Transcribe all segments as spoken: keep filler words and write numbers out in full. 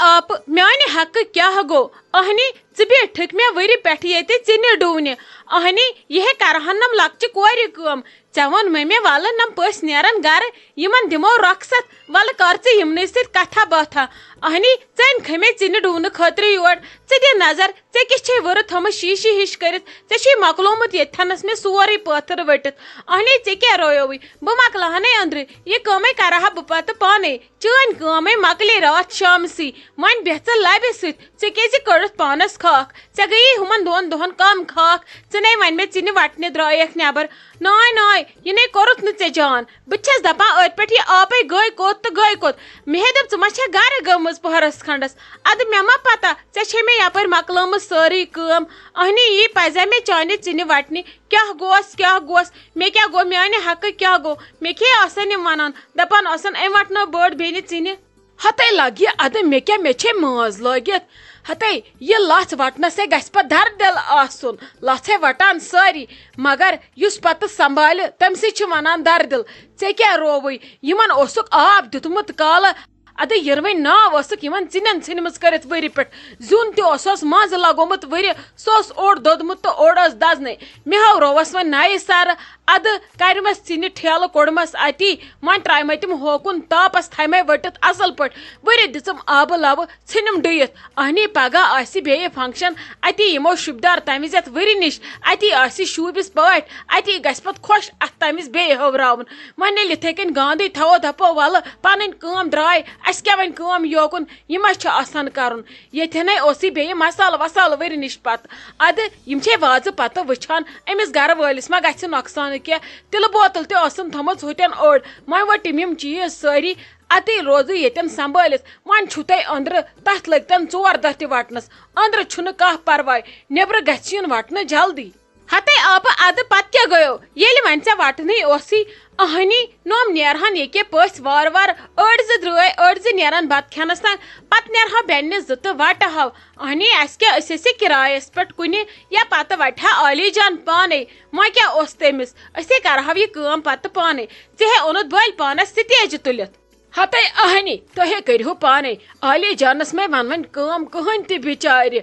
آپہٕ، میانہِ حقہٕ کیٛاہ گوٚو؟ اہنی، ژٕ بیٖٹھٕکھ مےٚ ؤری پٮ۪ٹھٕ ییٚتہِ ژِنہِ ڈوٗنہِ۔ اہنی، یہِ ہے کرہن نم لۄکچہِ کورِ کٲم۔ ژےٚ ووٚن مےٚ، مےٚ ولہٕ نم پٔژھۍ نیرن گرٕ، یِمن دِمو رۄخصت، ولہٕ کر ژٕ یِمنٕے سۭتۍ کتھا باتھا۔ اہنی، ژٕ أنۍ کھے مےٚ ژِنہِ ڈوٗنہٕ خٲطرٕ یور، ژٕ دِ نظر، ژےٚ کِژھ چھے ؤرٕ تھٲومٕژ شیٖشہِ ہِش کٔرِتھ؟ ژےٚ چھُے مۄکلومُت ییٚتہِ تھنس مےٚ سورُے پٲتھٕر ؤٹِتھ۔ اہنی، ژےٚ کیٛاہ رویوٕے؟ بہٕ مۄکلاوہنے أنٛدرٕ، یہِ کٲمے کرٕ ہا بہٕ پتہٕ پانے۔ چٲنۍ کٲمے مۄکلے راتھ شامسٕے۔ وۄنۍ بیٚہہ ژٕ لبہِ سۭتۍ، ژےٚ کیٛازِ کٔڑٕتھ پانس خاکھ؟ ژےٚ گٔیی ہُمن دۄن دۄہن کم خاکھ، ژٕ نے وۄنۍ مےٚ ژِنہِ وٹنہِ درٛایکھ نٮ۪بر۔ ناے ناے، یہِ نے کوٚرُتھ نہٕ ژےٚ جان۔ بہٕ تہِ چھَس دپان، أتھۍ پٮ۪ٹھ یہِ آپے گٔے کوٚت تہٕ گٔے کوٚت۔ مےٚ ہے دوٚپ، ژٕ ما چھَکھ گرٕ گٔمٕژ پٔہرس کھنڈس؟ ادٕ مےٚ ما پتہ، ژےٚ چھے مےٚ یپٲرۍ مۄکلٲمٕژ سٲرٕے کٲم۔ اہنی، یی پزے مےٚ چانہِ ژِنہِ وٹنہِ۔ کیٛاہ گوس، کیٛاہ گوس؟ مےٚ کیٛاہ گوٚو؟ میانہِ حقہٕ کیٛاہ گوٚو؟ مےٚ کیٛاہ آسن یِم ونان، دپان آسن، أمۍ وٹنٲو بٔڑ بیٚنہِ ژِنہِ۔ ہتے لگہِ ادٕ مےٚ کیٛاہ، مےٚ چھے مٲنز لٲگِتھ۔ ہتے، یہِ لژھ وٹنس ہے گژھِ پتہٕ دردِل آسُن۔ لژھ ہے وٹان سٲری، مگر یُس پتہٕ سنبھالہِ، تٔمۍ سٕے چھِ ونان دردِل۔ ژےٚ کیٛاہ رووُے؟ یِمن اوسُکھ آب دیُتمُت کالہٕ۔ ادٕ یِروٕنۍ ناو ٲسٕکھ یِمن ژِنٮ۪ن ژھٕنمٕژ کٔرِتھ ؤری پٮ۪ٹھ۔ زیُن تہِ اوسُس منٛزٕ لگومُت ؤرِ، سُہ اوس اوٚڑ دوٚدمُت تہٕ اوٚڑ ٲس دزنے۔ مےٚ ہاو رووس وۄنۍ نَیہِ سرٕ۔ ادٕ کَرِمَس ژِنہِ ٹھیلہٕ، کوٚڑمَس اَتی۔ وۄنۍ ترٛایہِ مَے تِم ہوکُن تاپَس، تھایہِ مَے ؤٹِتھ اَصٕل پٲٹھۍ۔ ؤرِ دِژٕم آبہٕ لَوٕ، ژھٕنِم ڈُیِتھ۔ اَہنی، پگاہ آسہِ بیٚیہِ function، اَتی یِمو شوٗبدار تَمہِ وِزِ یَتھ ؤرِ نِش۔ اَتی آسہِ شوٗبِس پٲٹھۍ، اَتی گژھِ پَتہٕ خۄش اَتھ تَمہِ وِزِ بیٚیہِ ہٲوراوُن۔ وۄنۍ ییٚلہِ یِتھَے کٔنۍ گاندٕے تھاوو، دَپو، وَلہٕ، پَنٕنۍ کٲم درٛاے، اَسہِ کیٛاہ وۄنۍ کٲم یوکُن؟ یہِ ما چھُ آسان کرُن؟ ییٚتٮ۪ن ہے اوسُے بیٚیہِ مسالہٕ وسالہٕ ؤرِ نِش پتہٕ۔ ادٕ یِم چھے وازٕ پتہٕ وٕچھان، أمِس گرٕ وٲلِس ما گژھِ نۄقصان کینٛہہ؟ تِلہٕ بوتل تہِ ٲسٕن تھٲمٕژ ہُتٮ۪ن أڑ۔ وۄنۍ وٕٹِم یِم چیٖز سٲری، اَتے روزُو ییٚتٮ۪ن سنبھٲلِتھ۔ وۄنۍ چھُو تۄہہِ أنٛدرٕ، تَتھ لٔگۍ تَن ژور دۄہ تہِ وَٹنَس۔ أنٛدرٕ چھُنہٕ کانٛہہ پرواے، نیٚبرٕ گژھِ یُن وَٹنہٕ جلدی۔ ہتے آپہٕ، ادٕ پتہٕ کیٛاہ گٔیو؟ ییٚلہِ وۄنۍ ژےٚ وٹنٕے اوسُے، اہنی، نوم نیرہن ییٚکے پٔژھۍ وارٕ وارٕ، أڑۍ زٕ درٛٲے، أڑۍ زٕ نیرن بتہٕ کھٮ۪نس تام، پتہٕ نیرہو بیٚنہِ زٕ تہٕ وٹہو۔ اہنی، اسہِ کیٛاہ، أسۍ ٲسۍ کرایس پٮ۪ٹھ کُنہِ، یا پتہٕ وٹہِ ہا عالی جان پانے۔ وۄنۍ کیٛاہ اوس تٔمِس؟ أسے کرہو یہِ کٲم پتہٕ پانے۔ ژےٚ ہے اوٚنُتھ بٔلۍ پانس سٹیجہِ تُلِتھ۔ ہتے اہنی، تُہۍ ہے کٔرِہو پانے۔ عالی جانس مے ون وۄنۍ کٲم کٕہٕنۍ تہِ بِچارِ۔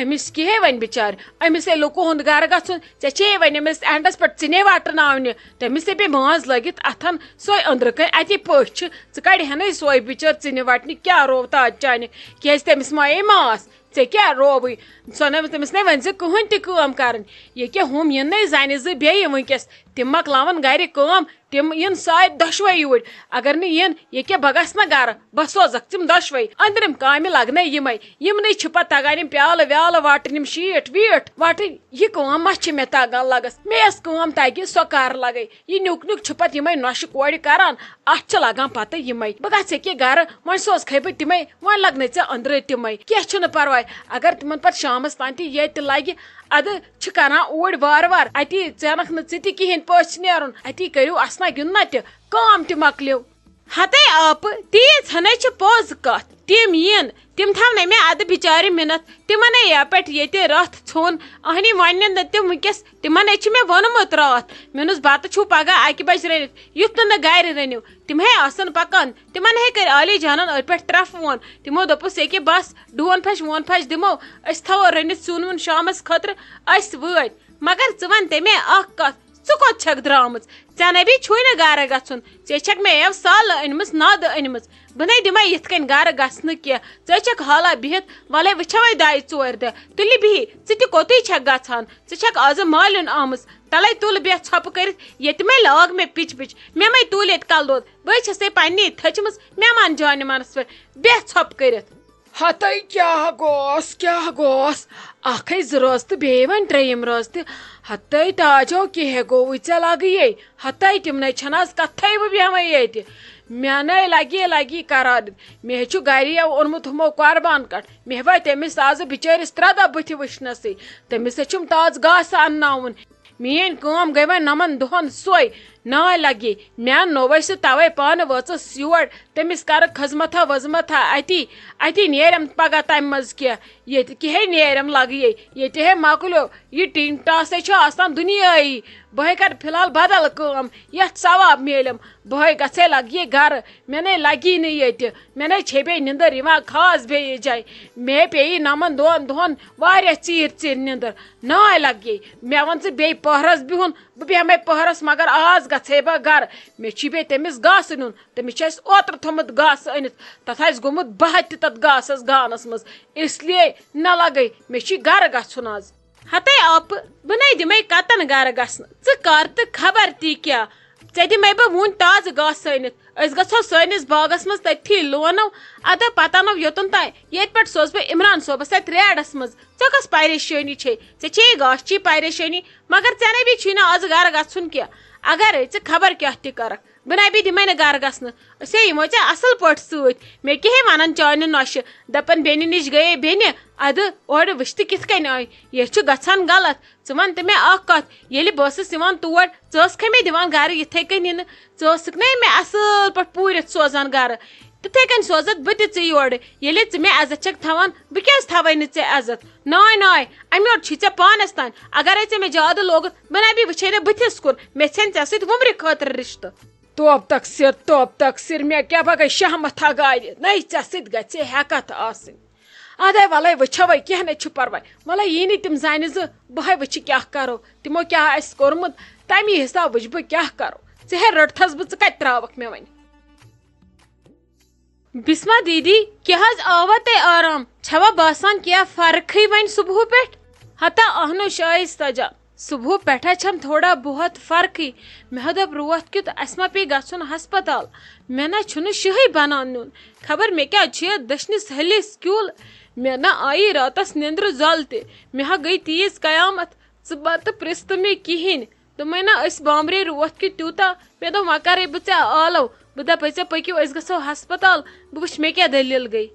أمِس کیٛاہ ہے وۄنۍ بِچارِ؟ أمِس ہے لُکو ہُنٛد گرٕ گژھُن، ژےٚ چھے وۄنۍ أمِس اینڈس پٮ۪ٹھ ژِنے وٹناونہِ۔ تٔمِس ہے پیٚیہِ مٲنٛز لٲگِتھ اتھن، سۄے أنٛدرٕ کنہِ اتی پٔژھ چھِ۔ ژٕ کڑِ ہنے سۄے بِچٲر ژِنہِ وٹنہِ، کیٛاہ روو تاج چانہِ؟ کیٛازِ تٔمِس ما یی ماس؟ ژےٚ کیٛاہ رووٕے؟ سۄ نہ، تٔمِس نے ؤنۍ زِ کٕہٕنۍ تہِ کٲم کرٕنۍ۔ ییٚکیٛاہ ہُم یِن نے زنہِ زٕ بیٚیہِ وٕنکیٚس، تِم مۄکلاون گرِ کٲم، تِم یِن سارِ دۄشوے یوٗرۍ۔ اگر نہٕ یِن، ییٚکیٛاہ بہٕ گژھٕ نہ گرٕ، بہٕ سوزکھ تِم دۄشوے۔ أنٛدرِم کامہِ لگنے یِمے۔ یِمنٕے چھِ پتہٕ تگان یِم پیالہٕ ویالہٕ وٹٕنۍ، یِم شیٖٹ ویٖٹ وٹٕنۍ۔ یہِ کٲم ما چھِ مےٚ تگان لگس؟ مےٚ یۄس کٲم تگہِ، سۄ کر لگے؟ یہِ نیُک نیُک چھِ پتہٕ یِمے نۄشہِ کورِ کران۔ اتھ چھِ لگان پتہٕ یِمے۔ بہٕ گژھٕ ییٚکیٛاہ گرٕ، وۄنۍ سوزکھے بہٕ تِمے، وۄنۍ لگنے ژےٚ أنٛدرٕ تِمے۔ کینٛہہ چھُنہٕ پرواے، اگر تِمن پتہٕ شامس تام تہِ ییٚتہِ لگہِ، ادٕ چھِ کران اوٗرۍ وارٕ وارٕ۔ اتی ژینکھ نہٕ ژٕ تہِ کِہیٖنۍ پٔژھۍ نیرُن، اتی کٔرِو اسنہ گِنٛدنہ تہِ، کٲم تہِ مۄکلیو۔ ہتے آپہٕ، تیٖژ ہنے چھِ پوٚز کتھ، تِم یِن، تِم تھاونَے مےٚ ادٕ بِچارِ مِنتھ، تِمن ہے یپٲٹھۍ ییٚتہِ رتھ ژھیوٚن، اہنی وۄنۍ نِن نہٕ تِم وٕنکیٚس، تِمن ہے چھِ مےٚ ووٚنمُت راتھ، مےٚ ووٚنُس بتہٕ چھُو پگاہ اکہِ بجہِ رٔنِتھ، یُتھ نہٕ نہٕ گرِ رٔنِو۔ تِم ہے آسن پکان، تِمن ہے کٔرۍ عالی جانن أتھۍ پٮ۪ٹھ ترٛپھ وون۔ تِمو دوٚپُس، ییٚکیٛاہ بس، ڈوٗن پھش ووٗن پھش دِمو، أسۍ تھاوو رٔنِتھ سیُن ویُن شامس خٲطرٕ، أسۍ وٲتۍ۔ مگر ژٕ وَن تَمے اکھ کتھ، ژٕ کوٚت چھکھ درٛامٕژ؟ ژےٚ نَے چھُے نہٕ گرٕ گژھُن، ژےٚ چھکھ مےٚ یَو سالہٕ أنمٕژ، نادٕ أنمٕژ۔ بہٕ نَے دِمے یِتھ کٔنۍ گرٕ گژھنہٕ کینٛہہ، ژٕ چھکھ حالہ بِہِتھ، وَلَے وٕچھوے دۄیہِ ژورِ دۄہ۔ تُلہِ بِہی، ژٕ تہِ کوٚتُے چھکھ گژھان؟ ژٕ چھکھ آزٕ مالیُن آمٕژ، تَلَے تُل بیٚہہ ژھۄپہٕ کٔرِتھ، ییٚتہِ مَے لاگ مےٚ پِچ پِچ، مےٚ مَے تُل ییٚتہِ کَلہٕ دود۔ بہٕ چھَسے پنٛنی تھٔچمٕژ مہمان جانہِ منَس پٮ۪ٹھ، بیٚہہ ژھۄپہٕ کٔرِتھ۔ ہتَے کیٛاہ گوس، کیٛاہ گوس؟ اکھ ہے زٕ رٲژ تہٕ بیٚیہِ وۄنۍ ترٛیٚیِم رٲژ تہِ۔ ہتَے تاجو، کیٛاہ گوٚوُے ژےٚ لگہٕ یے؟ ہتَے تِم نے چھَنہٕ آز کتھے وۄنۍ بیٚہوان ییٚتہِ۔ مےٚ نے لگی، لگی قرار دیُن۔ مےٚ ہے چھُ گرِ یَو اوٚنمُت ہُمو قربان کٹھ۔ مےٚ وٲتۍ تٔمِس آزٕ بِچٲرِس ترٛےٚ دۄہ بٕتھِ وٕچھنَسٕے۔ تٔمِس ہے چھُم تازٕ گاسہٕ انناوُن۔ میٛٲنۍ کٲم گٔے وۄنۍ نَمَن دۄہَن سۄے۔ ناے لگی، مےٚ نوٚوے سُہ توے پانہٕ وٲژٕس یور، تٔمِس کرٕ خٔذمتھا ؤذمتھا اتی، اتی نیرم پگاہ تمہِ منٛز کینٛہہ، ییٚتہِ کِہے نیرم لگہٕ یے، ییٚتہِ ہے مۄکلیو، یہِ ٹِنگ ٹاسے چھُ آسان دُنیٲیی، بہٕ ہے کرٕ فی الحال بدل کٲم، یتھ ثواب میلم، بہٕ ہے گژھے لگہٕ یہِ گرٕ، مےٚ نے لگی نہٕ ییٚتہِ، مےٚ نے چھے بیٚیہِ نِندٕر یِوان خاص بیٚیِس جایہِ، مےٚ پیٚیہِ نمن دۄن دۄہن واریاہ ژیٖرۍ ژیٖرۍ نِندٕر، ناے لگے، مےٚ ووٚن ژٕ بیٚیہِ پٔہرس بِہُن، بہٕ بیٚہمَے پٔہرَس، مگر آز گژھے بہٕ گرٕ۔ مےٚ چھُ بیٚیہِ تٔمِس گاسہٕ نیُن، تٔمِس چھُ اَسہِ اوترٕ تھوٚمُت گاسہٕ أنِتھ، تَتھ آسہِ گوٚمُت بہہ تہِ تَتھ گاسَس گانَس منٛز، اس لیے نہ لَگَے، مےٚ چھُ گرٕ گژھُن آز۔ ہتے آپہٕ، بہٕ نے دِمَے کَتَن گرٕ گژھنہٕ، ژٕ کر تہٕ خبر تی کیٛاہ، ژےٚ دِمَے بہٕ وُنۍ تازٕ گاسہٕ أنِتھ۔ أسۍ گژھو سٲنِس باغس منٛز تٔتھی لونو، اَدٕ پتہٕ اَنو یوٚتَن تام، ییٚتہِ پٮ۪ٹھ سوزٕ بہٕ عمران صٲبَس اَتہِ ریڈَس منٛز۔ ژےٚ کۄس پریشٲنی چھے؟ ژےٚ چھے گاسہٕ چی پریشٲنی؟ مگر ژےٚ نَے چھُے نہٕ آز گرٕ گژھُن کینٛہہ۔ اگرے ژٕ خبر کیٛاہ تہِ کَرَکھ، بہٕ نَے بیٚیہِ دِمَے نہٕ گرٕ گژھنہٕ۔ أسۍ ہے یِمو ژےٚ اَصٕل پٲٹھۍ سۭتۍ۔ مےٚ کیٛاہ ہے وَنَن چانہِ نۄشہِ؟ دَپَن بیٚنہِ نِش گٔیے بیٚنہِ، اَدٕ اورٕ وٕچھ تہٕ کِتھ کٔنۍ آے۔ ییٚتہِ چھُ گژھان غلط۔ ژٕ وَن تہٕ مےٚ اَکھ کَتھ، ییٚلہِ بہٕ ٲسٕس یِوان تور، ژٕ ٲسکھے مےٚ دِوان گرٕ یِتھَے کٔنۍ یِنہٕ؟ ژٕ ٲسٕکھ نَے مےٚ اَصٕل پٲٹھۍ پوٗرِتھ سوزان گرٕ؟ تِتھَے کٔنۍ سوزَتھ بہٕ تہِ ژٕ یورٕ۔ ییٚلہِ ژٕ مےٚ عزت چھَکھ تھاوان، بہٕ کیٛازِ تھاوَے نہٕ ژےٚ عزت؟ ناے، ناے، اَمہِ یورٕ چھُے ژےٚ پانَس تام۔ اگرے ژےٚ مےٚ زیادٕ لوگُتھ، بہٕ نَے بیٚیہِ وٕچھے نہٕ بٕتھِس کُن۔ مےٚ ژھٮ۪ن ژےٚ سۭتۍ وُمرِ خٲطرٕ رِشتہٕ۔ توب تقصیر، توب تقصیر، مےٚ کیٛاہ پَگاہ شہمتھا گارِ؟ نَے ژےٚ سۭتۍ گژھِ ہٮ۪کَتھ آسٕنۍ۔ اَدَے وَلَے وٕچھَوَے، کینٛہہ نَے چھُ پَرواے۔ وَلَے یی نہٕ تِم زَنہِ زٕ، بہٕ ہے وٕچھِ کیٛاہ کَرو، تِمو کیٛاہ آسہِ کوٚرمُت، تَمی حِساب وٕچھِ بہٕ کیٛاہ کَرو۔ ژٕ ہے رٔٹتھَس بہٕ، ژٕ کَتہِ ترٛاوَکھ مےٚ وۄنۍ؟ بسمہ دیدی، کیٛاہ حظ آوا تۄہہِ آرام؟ چھوا باسان کینٛہہ فرقٕے وۄنۍ صُبحہٕ پٮ۪ٹھ؟ ہتا اہنو شایستہ جان، صُبحہٕ پٮ۪ٹھے چھم تھوڑا بہت فرقٕے۔ مےٚ ہا دوٚپ روتھ کیُتھ اسہِ ما پیٚیہِ گژھُن ہسپتال۔ مےٚ نہ چھُنہٕ شہٕے بنان نیُن۔ خبر مےٚ کیٛاہ چھُ یتھ دٔچھنِس ہلِس کیُل۔ مےٚ نہ آیی راتس نیندرٕ زل تہِ۔ مےٚ ہا گٔیہِ تیٖژ قیامت۔ ژٕ مہ تہٕ پرٛژھ تہٕ مےٚ کِہیٖنۍ۔ دوٚپمَے نہ، أسۍ بامبرے روتھ کیُتھ تیوٗتاہ۔ مےٚ دوٚپ وۄنۍ کَرَے بہٕ ژےٚ آلو۔ بہٕ دَپَے ژےٚ پٔکِو أسۍ گژھو ہسپتال، بہٕ وٕچھِ مےٚ کیٛاہ دٔلیٖل گٔے۔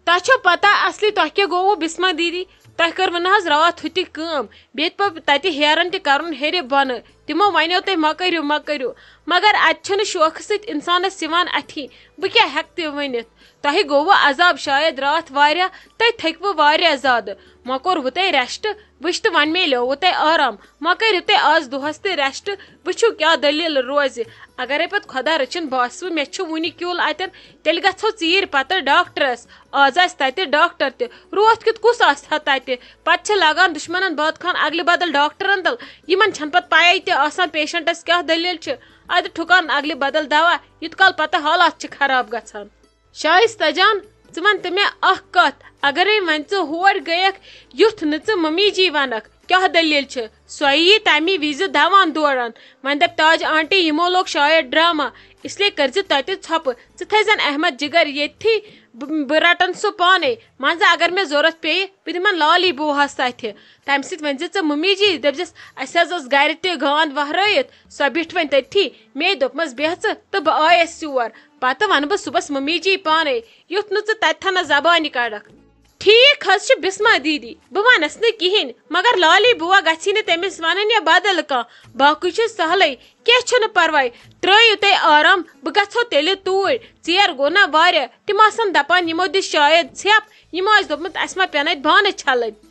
تۄہہِ چھو پَتہ اَصلی تۄہہِ کیٛاہ گوٚوُ بِسما دیٖدی؟ تۄہہِ کٔروٕ نہ حظ راتھ ہُہ تہِ کٲم؟ بیٚیہِ پیوٚو تَتہِ ہیرَن تہِ کَرُن ہیٚرِ بۄنہٕ۔ تِمو وَنیو تۄہہِ مہ کٔرِو، مہ کٔرِو۔ مگر اَتہِ چھَنہٕ شوقہٕ سۭتۍ اِنسانَس یِوان اَتھی۔ بہٕ کیٛاہ ہٮ۪کہٕ تہِ ؤنِتھ؟ تۄہہِ گوٚوٕ عذاب شاید راتھ واریاہ، تۄہہِ تھٔکوٕ واریاہ زیادٕ۔ وۄنۍ کوٚروٕ تۄہہِ rest، وٕچھ تہٕ وۄنۍ میلیووٕ تۄہہِ آرام۔ وۄنۍ کٔرِو تُہۍ آز دۄہس تہِ rest، وٕچھِو کیٛاہ دٔلیٖل روزِ۔ اگرے پتہٕ خۄدا رٔچھِن باسِوٕ مےٚ چھُ وُنہِ کیُل اتٮ۪ن، تیٚلہِ گژھو ژیٖرۍ پتہٕ ڈاکٹرس۔ آز آسہِ تتہِ ڈاکٹر تہِ، روتھ کیُتھ کُس آسہِ ہا تتہِ؟ پتہٕ چھِ لگان دُشمنن بٲتخان اگلہِ بدل ڈاکٹرن تل۔ یِمن چھنہٕ پتہٕ پیی تہِ آسان patientس کیٛاہ دٔلیٖل چھِ۔ ادٕ ٹھُکان اگلہِ بدل دوا، یُت کال پتہٕ حالات چھِ خراب گژھان۔ شایستہ جان، ژٕ وَن تہٕ مےٚ اَکھ کَتھ، اگرے وۄنۍ ژٕ ہور گٔیَکھ، یُتھ نہٕ ژٕ مٔمی جی وَنَکھ، کیٛاہ دٔلیٖل چھِ؟ سۄ یی تَمی وِزِ دَوان دوران۔ وۄنۍ دَپہِ تاج آنٹی، یِمو لوگ شاید ڈرامہ، اس لیے کٔرۍزِ تۄتہِ ژھۄپہٕ۔ ژٕ تھٲیزٮ۪ن احمد جِگر ییٚتھی، بہٕ، بہٕ رَٹَن سُہ پانَے۔ منٛزٕ اگر مےٚ ضوٚرَتھ پیٚیہِ، بہٕ دِمَن لالی بوٗہَس اَتھِ۔ تَمہِ سۭتۍ ؤنۍزِ ژٕ مٔمی جی، دٔپۍزٮ۪س، اَسہِ حظ ٲس گَرِ تہِ گانٛد وَہرٲیِتھ، سۄ بیٖٹھ وۄنۍ تٔتھی۔ مے دوٚپمَس، "بیٚہہ ژٕ تہٕ بہٕ آیَس یور۔ پتہٕ ونہٕ بہٕ صُبحس ممی جی پانے، یُتھ نہٕ ژٕ تتہِ تھنس زبانہِ کڑکھ۔" ٹھیک حظ چھُ بسما دیدی، بہٕ ونس نہٕ کِہینۍ، مگر لالی بوا گژھی نہٕ تٔمِس ونٕنۍ یا بدل کانٛہہ، باقٕے چھُ سہلٕے، کینٛہہ چھُنہٕ پرواے، ترٲیِو تُہۍ آرام، بہٕ گژھو تیٚلہِ توٗرۍ، ژیر گوٚو نا واریاہ، تِم آسن دپان یِمو دِژ شاید ژھٮ۪پھ، یِمو آسہِ دوٚپمُت اسہِ ما پٮ۪ن اتہِ بانہٕ چھلٕنۍ۔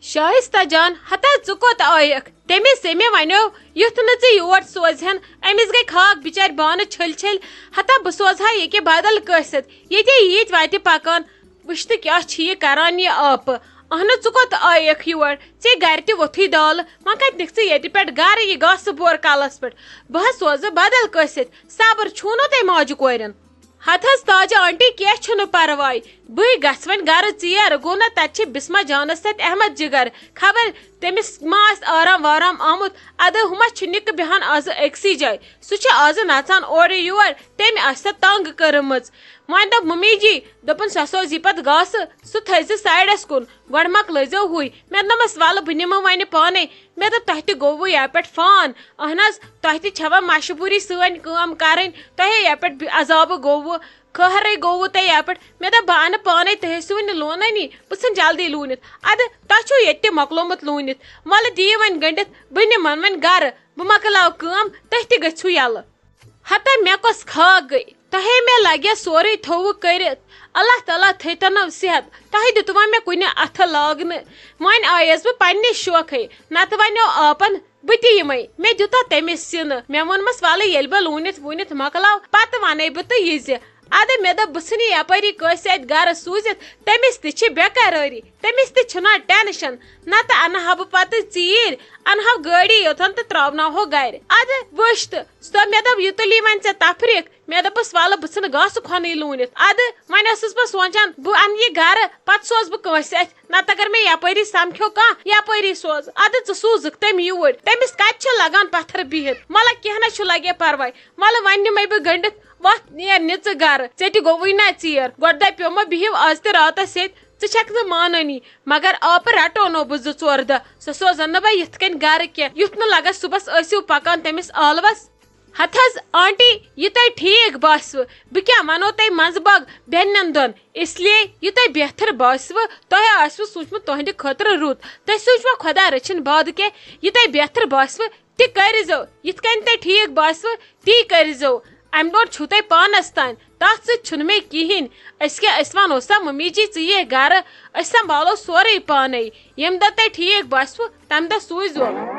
شایستہ جان، ہتا ژٕ کوٚت آیکھ؟ تٔمِس ییٚمہِ ونیو، یُتھ نہٕ ژٕ یور سوزہن، أمِس گٔے خاک بِچارِ بانہٕ چھٔلۍ چھٔلۍ۔ ہتا بہٕ سوزہا ییٚکیٛاہ بدل کٲنٛسہِ سۭتۍ، ییٚتے ییٖتۍ وتہِ پکان۔ وٕچھ تہٕ کیٛاہ چھِ یہِ کران یہِ آپہٕ؟ اہنُو ژٕ کوٚت آیکھ یور؟ ژےٚ گرِ تہِ ووٚتھُے دالہٕ، وۄنۍ کتہِ نِکھ ژٕ ییٚتہِ پٮ۪ٹھ گرٕ یہِ گاسہٕ بور کلس پٮ۪ٹھ؟ بہٕ حظ سوزٕ بدل کٲنٛسہِ سۭتۍ، صبر چھُو نہٕ تۄہہِ ماجہِ کورٮ۪ن؟ ہتہٕ حظ تاجہِ آنٹی، کینٛہہ چھُنہٕ پرواے، بٕے گژھٕ وۄنۍ گرٕ ژیر، گوٚو نا تتہِ چھِ بسمہ جانس سۭتۍ احمد جگر، خبر تٔمِس ما آسہِ آرام وارام آمُت، ادٕ ہُہ ما چھُ نِکہٕ بیہان آزٕ أکسٕے جایہِ، سُہ چھُ آزٕ نژان اورٕ یور، تٔمۍ آسہِ سۄ تنگ کٔرمٕژ۔ وۄنۍ دوٚپ ممی جی، دوٚپُن سۄ سوزِ پتہٕ گاسہٕ، سُہ تھٲیزِ سایڈس کُن، گۄڈٕ مۄکلٲیزیو ہُے۔ مےٚ دوٚپمس، ولہٕ بہٕ نِمہٕ وۄنۍ پانے۔ مےٚ دوٚپ، تۄہہِ تہِ گوٚوٕ یپہِ پٮ۪ٹھ فان۔ اہن حظ، تۄہہِ تہِ چھوا مجبوٗری سٲنۍ کٲم کرٕنۍ؟ تۄہے یپہِ پٮ۪ٹھ بِ-، عذابہٕ گوٚوٕ، قہرے گوٚوٕ تۄہہِ یپہِ پٮ۪ٹھ۔ مےٚ دوٚپ، بہٕ انہٕ پانے، تُہۍ ٲسِو وۄنۍ لونٲنی، بہٕ ژھٕن جلدی لوٗنِتھ۔ ادٕ تۄہہِ چھُو ییٚتہِ تہِ مۄکلومُت لوٗنِتھ۔ ولہٕ دِیِو وۄنۍ گٔنڈِتھ، بہٕ نِمن وۄنۍ گرٕ۔ بہٕ مۄکلاو کٲم، تُہۍ تہِ گٔژھِو یَلہٕ۔ ہتا مےٚ کۄس خاک گٔے، تۄہے مےٚ لگہِ سورُے تھوٚوُ کٔرِتھ۔ اللہ تعالیٰ تھٲیتَنو صحت، تۄہہِ دِتوا مےٚ کُنہِ اَتھٕ لاگنہٕ۔ وۄنۍ آیس بہٕ پننہِ شوقے، نتہٕ ونیو آپن بہٕ تہِ یِمے۔ مےٚ دیُتا تٔمِس سِنہٕ، مےٚ ووٚنمس، ولہٕ ییٚلہِ بہٕ لوٗنِتھ ووٗنِتھ مۄکلاو، پتہٕ ونے بہٕ تہٕ یہِ زِ ادٕ مےٚ دوٚپ، بہٕ ژھٕنہٕ یپٲری کٲنٛسہِ اَتھِ گرٕ سوٗزِتھ، تٔمِس تہِ چھِ بے قرٲری، تٔمِس تہِ چھُنہ ٹینشن، نتہٕ انہٕ ہا بہٕ پتہٕ ژیٖرۍ، انہٕ ہا گٲڑی یوٚتن تہٕ تراوناوہو گرِ۔ ادٕ وٕچھ تہٕ، سۄ مےٚ دوٚپ، یہِ تُلی وۄنۍ ژےٚ تفریٖق۔ مےٚ دوٚپُس، ولہٕ بہٕ ژھٕنہٕ گاسہٕ کھۄنٕے لوٗنِتھ۔ ادٕ وۄنۍ ٲسٕس بہٕ سونٛچان، بہٕ انہٕ یہِ گرٕ، پتہٕ سوزٕ بہٕ کٲنٛسہِ اَتھِ، نتہٕ اگر مےٚ یپٲری سمکھیو کانٛہہ، یپٲری سوزٕ۔ ادٕ ژٕ سوٗزُکھ تٔمۍ یوٗرۍ، تٔمِس کتہِ چھُ لگان پتھر بِہِتھ؟ ملہ کینٛہہ نہ چھُ، لگے پرواے، ولہٕ وۄنۍ نِمے بہٕ گٔنٛڈِتھ۔ وۄتھ نیر نہِ ژٕ گرٕ، ژےٚ تہِ گوٚوُے نا ژیر۔ گۄڈٕ دپیومو، بِہِو از تہِ راتس ییٚتہِ، ژٕ چھکھ نہٕ مانٲنی۔ مگر آپہٕ رٹو نو بہٕ زٕ ژور دۄہ، سۄ سوزن نہٕ بہٕ یِتھ کٔنۍ گرٕ کینٛہہ، یُتھ نہٕ لگس صُبحس ٲسِو پکان تٔمِس ٲلوس۔ ہتہٕ حظ آنٹی، یہِ تۄہہِ ٹھیٖک باسِوٕ، بہٕ کیٛاہ ونو تۄہہِ منٛزٕ باگ بیٚنٮ۪ن دۄن، اس لیے یہِ تۄہہِ بہتر باسِوٕ، تۄہہِ آسِوٕ سوٗنٛچمُت تُہنٛدِ خٲطرٕ رُت، تُہۍ سوٗنٛچوا خۄدا رٔچھِنۍ بعد کینٛہہ، یہِ تۄہہِ بہتر باسِوٕ تہِ کٔرِزیو، یِتھ کٔنۍ تۄہہِ ٹھیٖک باسِوٕ تی کٔرِزیو۔ امہِ برونٛٹھ چھُو تۄہہِ پانس تام، تتھ سۭتۍ چھُنہٕ مےٚ کِہیٖنۍ۔ أسۍ کیٛاہ، أسۍ ونو سا ممی جی ژٕ یہِ گرٕ، أسۍ سنبھالو سورُے پانے، ییٚمہِ دۄہ تۄہہِ ٹھیٖک باسِوٕ تمہِ دۄہ سوٗزِو۔